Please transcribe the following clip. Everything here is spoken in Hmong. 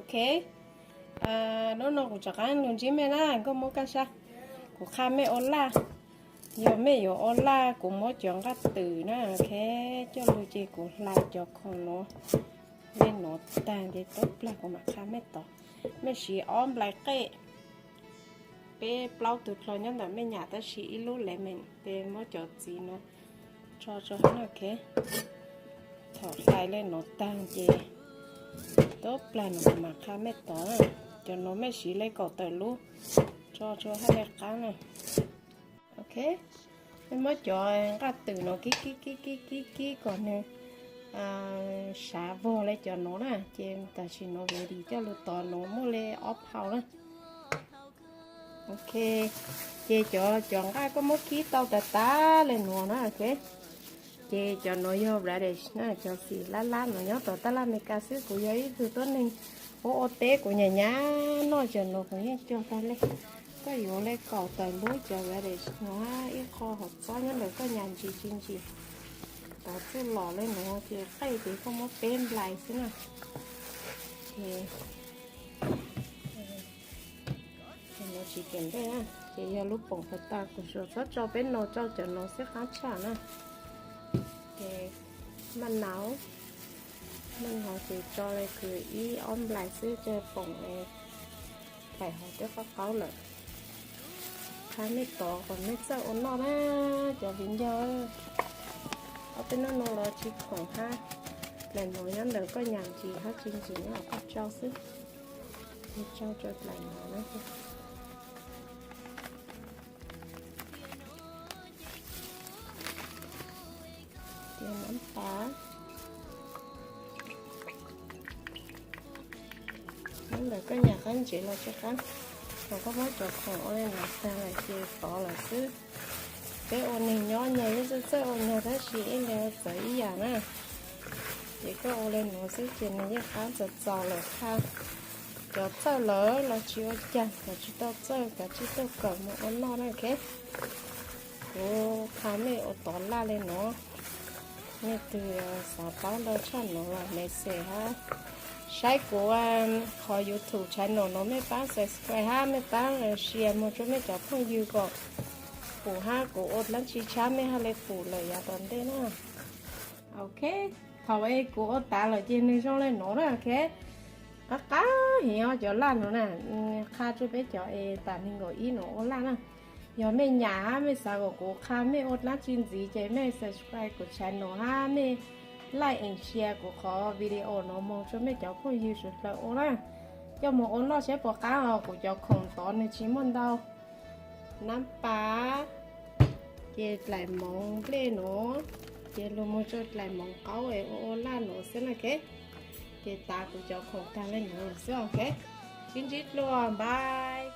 Ok, hnub no kuv rov qab los ntsib mej na, nkauj Hmoob Kaj Sab. Kuv qha mej ua laj, yog mej yuav ua laj kuv muab cov nqaj twm na, ok, coj lug ces kuv hla cov khoom nuav, mej nuav tag ces tub plag kuv mam qha mej tod. Mej siv ob nplais qej, peb plaub tug dlho nyob ntawm mej nyam tab sis ib lub lemon, ces muab cov txiv nuav tso rua hab, ok. Thaum hlais le nuav tag ces tub plag nuav kuv mam qha mej tod. Cov nuav mej siv le kaum tawm lub tso rua hab le qab na. Ok, mej muab cov nqaj twm nuav kib kib kib kib kib kib kom nwg sav vog le cov nuav na, ces tam sim nuav ready coj lug tod, nuav muaj le ob phau na. Ok, ces cov, cov nqaj koj muab kib tau tas tas le nuav na, ok. Ces cov nuav yog radish na, cov xim lab lab nuav nyob tom taj laj Amelikas xwb, kuv yog ib tug tuab neeg ua ua teb, kuv nyam nyam noj cov nuav kuv yeej cog tag le. Koj yuav le kaum tawm lub cov radish nuav, ib qho hom txob nyob ntawm koj nyam ntsis tsis ntsim, tod txuj lom le nuav ces qej ces koj muab peb nplais xwb na. Ces nuav tsis keem ntej na, ces yog lub poom pas tas, kuv suav txhob tso peb no, tso cov nuav xwb qab tshaj na. Ces maj nau, maj nau ces tso le kws ib ob nplais xwb, coj poom le thaim hov twb qaub qaub lawm. Qha mej tod kom mej txawj ua noj na cov viv ncaus. Ob peb hnub no los tsis khoom hab, dlaim mov nyob ntawm koj nyam ntsis hab tsis ntsim los koj tsau xwb. Koj tsau rua dlaim mov na. Tias nab pas nyob ntawm koj nyam qab ntsev los tsis qab, thaum koj muab cov khoom ua le nuav tag lawm ces tod lawm xwb. Peb ua neeg nyob nyag yeej txawj txawj ua nyag tab sis ib leeg ua txawv ib yam na. Ces koj ua le nuav xwb ces nws yeej qab txaus txaus lawm. Qha cov txawj lawm los tsis ua cas, cov tsis tau txawj kav tsij tuaj kawm mus ua noj na, ok. Kuv qha mej ua tod laj le nuav. Mej twg xav paub ntau tshaj nuav los message hab saib kuv qhov YouTube channel nuav, mej paab subscribe hab mej paab share moog rua mej cov phooj ywg kom pum hab kuv ua dlaab tsi tshab mej hab le pum lawm yav tom ntej na. Ok, thaum es kuv ua tas lawm ces nws zoo le nuav na, ok. Qab qab heev os cov laj nuav na, qha rua peb cov es tam neeg nkaum ib nuav ua laj na. Yog mej nyam hab mej xav kom kuv qha mej ua dlaab tsi ntxiv ces mej subscribe kuv channel hab mej like and share kuv qhov video nuav moog rua mej cov phooj ywg suav dlawg ua na. Coj moog ua noj saib puas qab os, kuv cov khoom tod nws tsis muaj ntau. Nab pas, ces dlaim moov nplej nuav, ces lug moog rua dlaim moov qaub es ua ua laj nuav xwb na, ok. Ces tas kuv cov khoom tag le nuav lawm xwb, ok. Sib ntsib dlua, bye.